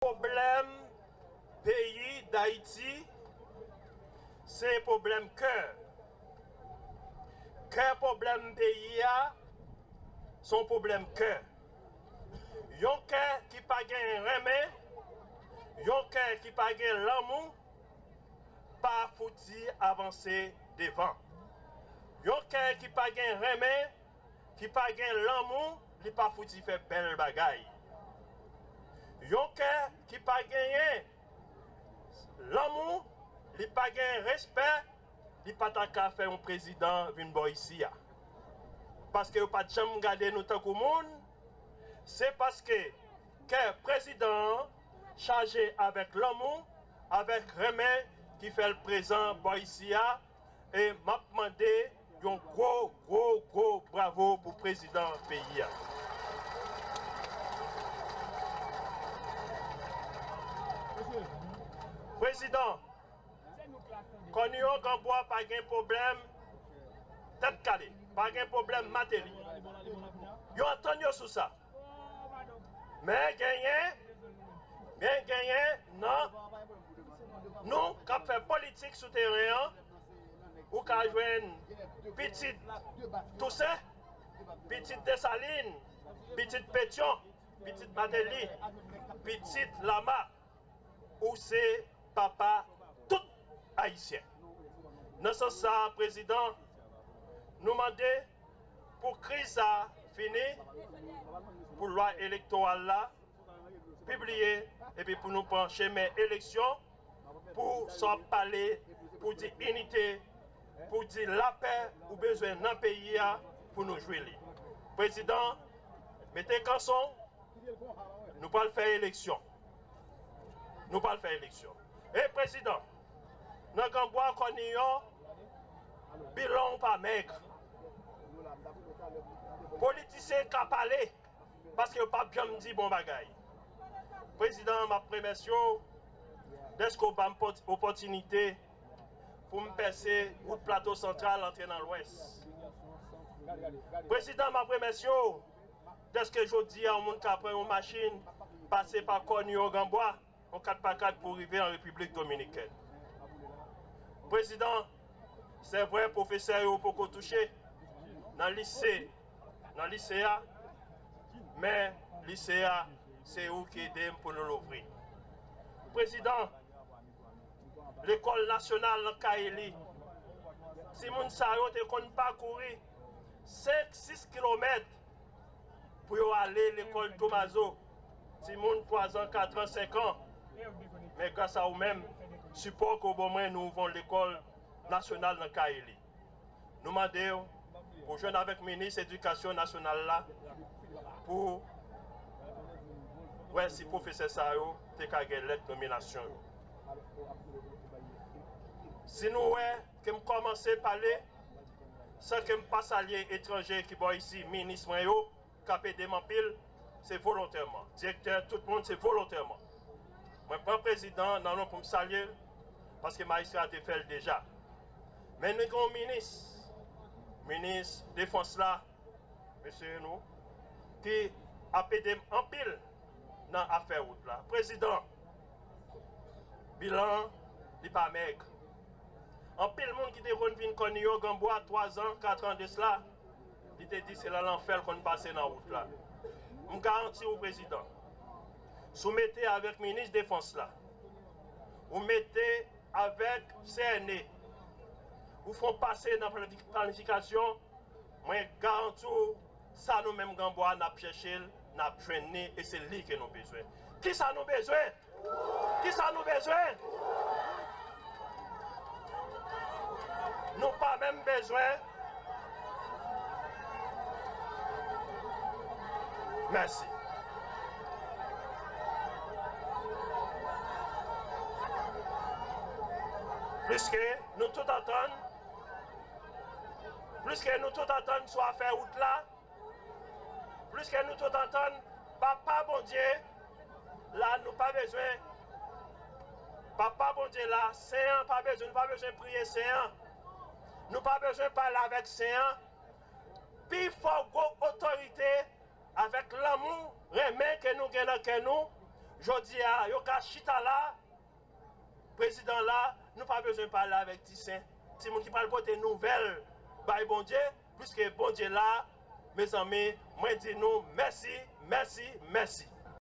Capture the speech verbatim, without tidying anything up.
Pwoblèm peyi Dayiti se pwoblèm kè. Kè pwoblèm peyi a se yon pwoblèm kè. Yon kè ki pa gen renmen, yon kè ki pa gen lanmou, pa fouti avanse devan. Yon kè ki pa gen renmen, ki pa gen lanmou, li pa fouti fè bèl bagay. Yon kè ki pa genyen lanmou, li pa gen respè, li pa ta ka fè yon prezidan vin bò isi a. Paske yo pa t janm gade nou tankou moun, se paske kè prezidan an chaje avèk lanmou, avèk renmen ki fè l prezan bò isi a, e m ap mande yon gwo, gwo, gwo bravo pou prezidan peyi a. Prezidan, Kòniyon Ganbwa pa gen pwoblèm tèt kale, pa gen pwoblèm Mateli. Yo antann yo sou sa. Men genyen, men genyen nan nou k ap fè politik sou teren an, ou ka jwenn pitit Tousen, pitit Desalin, pitit Petyon, pitit Mateli, pitit Lama, ou se papa tout Ayisyen. Nan sans sa, prezidan, nou mande pou kriz sa fini, pou lwa elektoral la pibliye, epi pou nou pran chemen eleksyon, pou sa w ap pale, pou di inite, pou di lapè ou bezwen nan peyi a, pou nou jwi li. Prezidan, mete kanson, nou pral fè eleksyon. Nou pral fè eleksyon. E prezidan, nan Ganbwa Kòniyon, bilan w pa mèg. Politisyen ka pale, paske yo p ap janm di bon bagay. Prezidan, m ap remèsye w dèske w ba m pòt-, opòtinite pou m pèse wout Plato Santral antre nan Lwès. Prezidan, m ap remèsye w dèske jodi a, yon moun ka pran yon machin, pase pa Kòniyon Ganbwa, yon kat pa kat pou rive an Repiblik Dominikèn. Prezidan, se vre, pwofesè yo poko touche nan lise, nan lise a, men lise a, se ou ki ede m pou nou louvri. Prezidan, lekòl nasyonal nan Kayeli, timoun sa yo te konn pakouri senk, sis kilomèt pou yo ale lekòl Tomazo. Timoun twa zan, kat an, senk an. Men gras a ou menm, sipò ke w ban mwen, nou ouvri yon lekòl nasyonal nan Kayeli. Nou mande w pou jwenn avèk minis edikasyon nasyonal la pou wè si pwofesè sa yo te ka gen lèt nominasyon yo. Si nou wè ke m kòmanse pale san ke m pa salye etranje ki bò isi, minis mwen yo, k ap ede m anpil, se volontèman. Direktè, tout moun, se volontèman. Mwen pran prezidan nan non pou m salye l, paske majistra te fè l deja. Men nou gen yon minis, minis defans la, mesye nou, ki ap ede m anpil nan afè wout la. Prezidan, bilan an, li pa mèg. Anpil moun ki te konn vin Kòniyon Ganbwa twa zan, kat an de sila, li te di se nan lanfè l konn pase nan wout la. M garanti w, prezidan, si w mete avèk minis defans la, ou mete avèk C N E, ou fè yon pase nan planifik-, planifikasyon, mwen garanti w, sa nou menm Ganbwa n ap chèche l, n ap jwenn li, e se li ke nou bezwen. Kisa nou bezwen? Kisa nou bezwen? Nou pa menm bezwen. Mèsi. Pliske nou tout antann, pliske nou tout antann sou afè wout la, pliske nou tout antann, Papa Bondye la, nou pa bezwen, Papa Bondye la, Sen an pa bezwen, nou pa bezwen priye Sen an. Nou pa bezwen pale avèk Sen an. Pi fò gwo otorite avèk lanmou, renmen ke nou gen nan kè nou, Jodi a, yo ka chita la, prezidan la, nou pa bezwen pale avèk Ti Sen. Timoun ki pral pote nouvèl bay Bondye, piske Bondye la, mezanmi, mwen di nou mèsi, mèsi, mèsi.